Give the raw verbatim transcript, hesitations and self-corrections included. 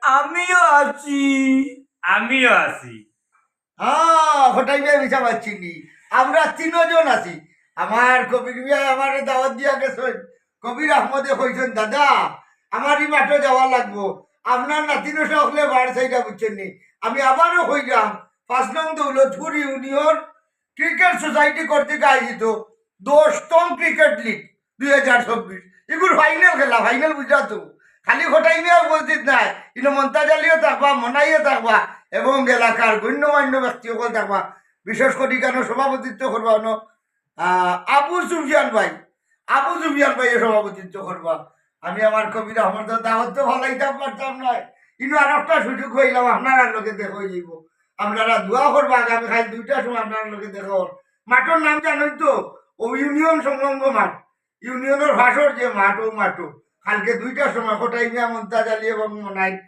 আমিও আছি। আমিও আছি। হ্যাঁ, হঠাৎ মিয়া মিছা মাতছি নি। আমরা তিনজন আছি। আমার কবির মিয়া আমারে দাওয়াত দিয়া গেছইন। কবির আহমদে কইছইন, "দাদা, আমার ই মাঠো যাওয়া লাগবো, আপনার নাতিনো সকলে বার চাইরা, বুঝছইন নি?" আমি আবারও কইলাম, পাঁচ নং দৌলতপুর ইউনিয়ন ক্রিকেট সোসাইটি কর্তৃক আয়োজিত দশতম ক্রিকেট লিগ দুই হাজার চব্বিশ, ইগুর ফাইনাল খেলা, ফাইনাল বুঝরা তো। খালি হঠাৎ মিয়া উপস্থিত নাই, ইনো মন্তাজ আলীও থাকবা, মনাইও থাকবা এবং এলাকার গণ্যমান্য ব্যক্তি সকল থাকবা। বিশেষ করি কেন সভাপতিত্ব করবা অনো, আহ, আবু সুফিয়ান ভাই, আবু সুফিয়ান ভাইয়ে সভাপতিত্ব করবা। আমি আমার কবির আহমদর দাওয়াত তো ফালাইতাম পারতাম না। ইনো আর একটা সুযোগ পাইলাম, আপনারার লগে দেখা অই যাইবো। আপনারা দোয়া করবা, আগামী কাইল দুইটার সময় আপনারার লগে দেখা অর। মাঠর নাম জানইন তো, ও ইউনিয়ন সংলগ্ন মাঠ, ইউনিয়নর পাশর যে মাঠ, ও মাঠো কালকে দুইটার সময় হঠাৎ মিয়া, মন্তাজ আলী এবং মনাই